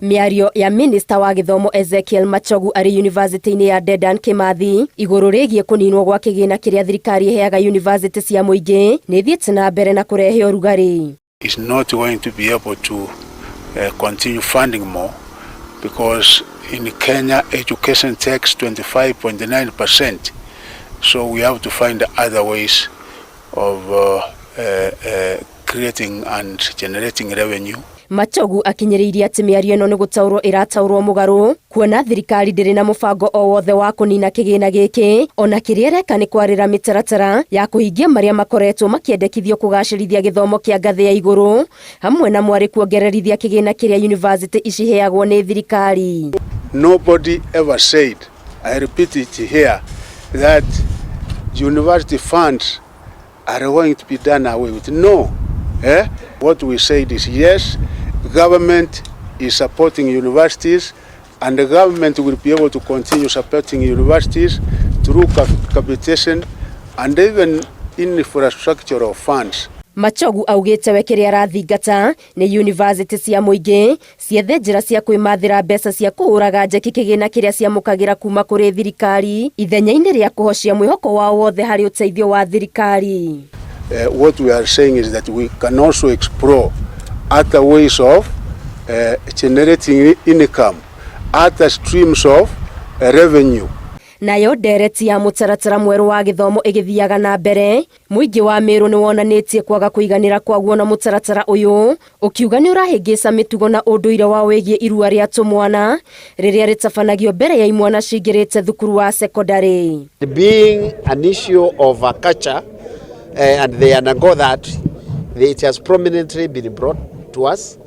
Mĩario ya minista wa gĩthomo Ezekiel Machogu arĩ yunivasĩtĩ-inĩ ya Dedan Kimathi igũrũ rĩgiĩ kũninwo gwa kĩgĩna kĩrĩa thirikari ĩheaga yunivasĩtĩ cia mũingĩ nĩ ithiĩte na mbere na kũrehe ũrugarĩ. Is not going to be able to continue funding more because in Kenya education takes 25.9%. So we have to find other ways of creating and generating revenue. Machogu akinyĩrĩirie atĩ mĩario ĩno nĩ gũtaũrwo ĩrataũrwo mũgarũ, kuona thirikari ndĩrĩ na mũbango o wothe wa kũnina kĩgĩna gĩkĩ, ona kĩrĩa ĩreka nĩ kwarĩra mĩtaratara ya kũhingia marĩa makoretwo makĩendekithio kũgacĩrithia gĩthomo kĩa ngathĩ ya igũrũ, hamwe na mwarĩ kuongererithia kĩgĩna kĩrĩa yunivasĩtĩ iciheagwo nĩ thirikari. Nobody ever said, I repeat it here, that university funds are going to be done away with. No. Eh? What we said is yes, government is supporting universities and the government will be able to continue supporting universities through capitation and even infrastructural funds. Machogu augĩte we kĩrĩa arathingata nĩ yunivasĩtĩ cia mũingĩ ciethe njĩra cia kwĩmathĩra mbeca cia kũhũraga njeki kĩgĩna kĩrĩa ciamũkagĩra kuma kũrĩ thirikari, ithenya-inĩ rĩa kũhocia mwĩhoko wao wothe harĩ ũteithio wa thirikari. What we are saying is that we can also explore other ways of generating income, other streams of revenue. Nayo ndereti ya mũtaratara mwerũ wa gĩthomo ĩgĩthiaga na mbere, mũingĩ wa Mĩrũ nĩ wonanĩtie kwaga kũiganĩra kwaguo na mũtaratara ũyũ, ũkiuga nĩ ũrahĩngĩca mĩtugo na ũndũire wao wĩgiĩ irua rĩa tũmwana rĩrĩa rĩtabanagio mbere ya imwana cingĩrĩte thukuru wa sekondarĩ. Being an issue of a culture, and they undergo that, it has prominently been brought to us,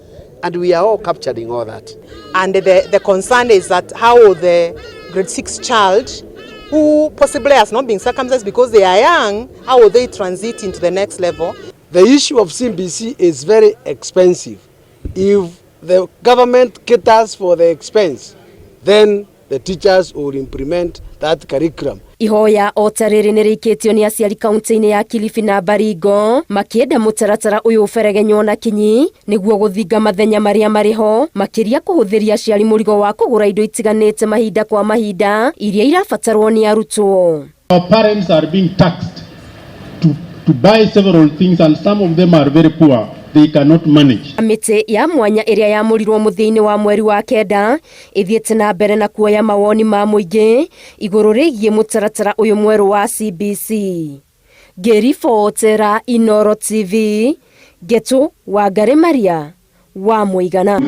and we are all capturing all that. And the concern is that how will the grade 6 child who possibly has not been circumcised because they are young, how will they transit into the next level? The issue of CBC is very expensive. If the government caters for the expense, then the teachers will implement that curriculum. Ihoya o ta rĩrĩ nĩ rĩikĩtio nĩ aciari kaunti-inĩ ya Kilifi na Baringo, makĩenda mũtaratara ũyũ ũberegenywo na kinyi nĩguo gũthinga mathenya marĩa marĩ ho, makĩria kũhũthĩria aciari mũrigo wa kũgũra indo itiganĩte mahinda kwa mahinda iria irabatarwo nĩ arutwo. Our parents are being taxed to buy several things, and some of them are very poor. They cannot manage. Mĩtĩ ya mwanya ĩrĩa yamũrirwo mũthia-inĩ wa mweri wa kenda ĩthiĩte na mbere na kuoya mawoni ma mũingĩ igũrũ rĩgiĩ mũtaratara ũyũ mwerũ wa CBC. Ngĩribotera Inoro TV, Ngetu Wangari Maria wa Mũigana.